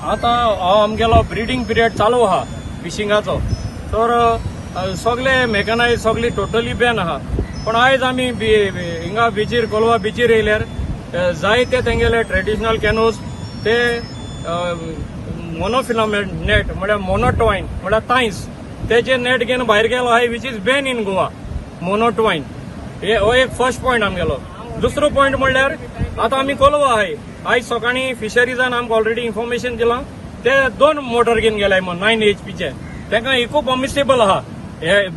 आतां हो आमगेलो ब्रिडींग पिरियड चालू आहा फिशिंगाचो, तर सगळे मेकनायज सगळी टोटली बॅन आहा. पण आयज आमी हिंगा बिचीर कोलवा बिचीर येयल्यार जायते तेंगेले ट्रेडिशनल कॅनोज ते मोनोफिलामेंट नेट म्हळ्यार मोनोटवायन म्हळ्यार तांयस तेजे नेट घेवन भायर गेलो आहाय, which is ban in Goa. Monotwine हे हो एक फर्स्ट पॉयंट आमगेलो. दुसरो पॉयंट म्हणल्यार आतां आमी कोलवा आहाय, आयज सकाळीं फिशरीजान आमकां ऑलरेडी इन्फॉर्मेशन दिलां, ते 2 मोटर घेवन गेले म्हण 9 HPचे, तांकां इको परमिसेबल आहा हे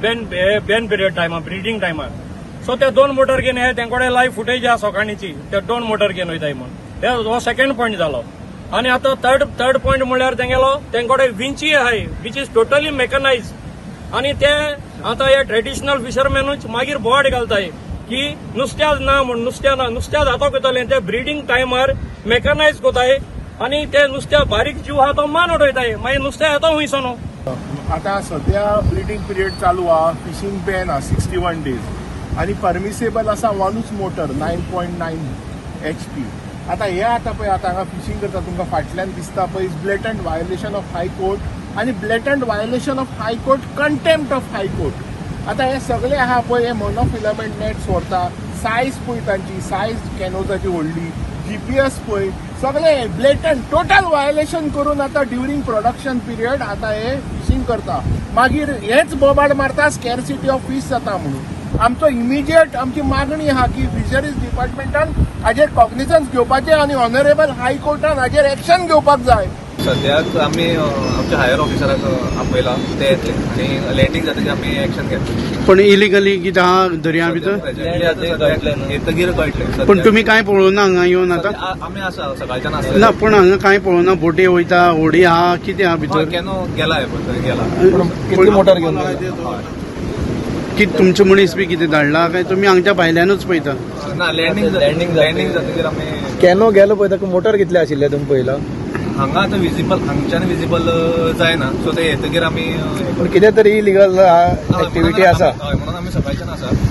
बॅन पिरियड टायमार, ब्रिडींग टायमार. सो ते 2 मोटर घेवन हे तेंकडे लायव्ह फुटेज आहा सकाळींची, ते 2 मोटर घेवन वयताय म्हण. हे हो सेकंड पॉयंट जालो. आनी आतां थर्ड पॉयंट म्हणल्यार तेंगेलो तेंकडे विंची आहाय which is totally mechanised, आनी ते आतां हे ट्रेडिशनल फिशरमॅनूच मागीर बोवाळ घालताय की नुस्त्याच ना म्हण, नुस्त्या ना, नुस्त्या जातो कोताले ते ब्रिडींग टायमार मेकनायज कोताय आनी ते नुस्त्या बारीक जीव आहा तो मान उडयताय, मागीर नुस्त्या येता हुंयसो न्हू. आतां सद्या ब्रिडींग पिरियड चालू आहा, फिशींग बॅन आहा 61 डेज आनी परमिसेबल आसा वनूच मोटर 9.9 HP. आतां हे आतां पळय आतां हांगा फिशींग करता तुमकां फाटल्यान दिसता पळय, is blatant violation of high court आनी blatant violation of high court, contempt of high court. आतां हे सगळे आहा पळय हे मोनोफिलामेंट नेट्स व्हरता, सायज पळय तांची, सायज कॅनोजाची व्हडली, GPS पळय, सगळे ब्लेटंट टोटल व्हायोलेशन करून आतां ड्युरींग प्रोडक्शन पिरियड आतां हे फिशींग करता. मागीर हेच बोबाड मारता स्कॅरसिटी ऑफ फीश जाता म्हणून. आमचो इमिजिएट आमची मागणी आहा की फिशरीज डिपार्टमेंटान हाजेर कॉग्निजन्स घेवपाचें आनी ऑनरेबल हायकोर्टान हाजेर एक्शन घेवपाक जाय. सद्याक आमी आमच्या हायर ऑफिसराक आपयला, ते येतले आनी लँडींग जातकीर आमी एक्शन घेतले. पण इलिगली कितें आहा दर्या भितर येतकीर कळटलें. पण तुमी कांय पळोवना हांगा येवन? आतां आमी आसा सकाळच्यान आसा ना, पण हांगा कांय पळोवना, बोटी वयता, होडी आहा, कितें आहा भितर? कॅनो गेला पळय, गेला. कितली मोटर घेवन कितें तुमचे मनीस बी कितें धाडला काय तुमी हांगच्या भायल्यानूच पळयता? ना, लँडींग जातकीर आमी कॅनो गेलो पळय, ताका मोटर कितले आशिल्ले तुमी पळयला? हांगा आतां विजिबल, हांगच्यान विजिबल जायना, सो ते येतकीर आमी पण कितें तरी इलिगल एक्टिविटी आसा म्हणून आमी सकाळच्यान आसा.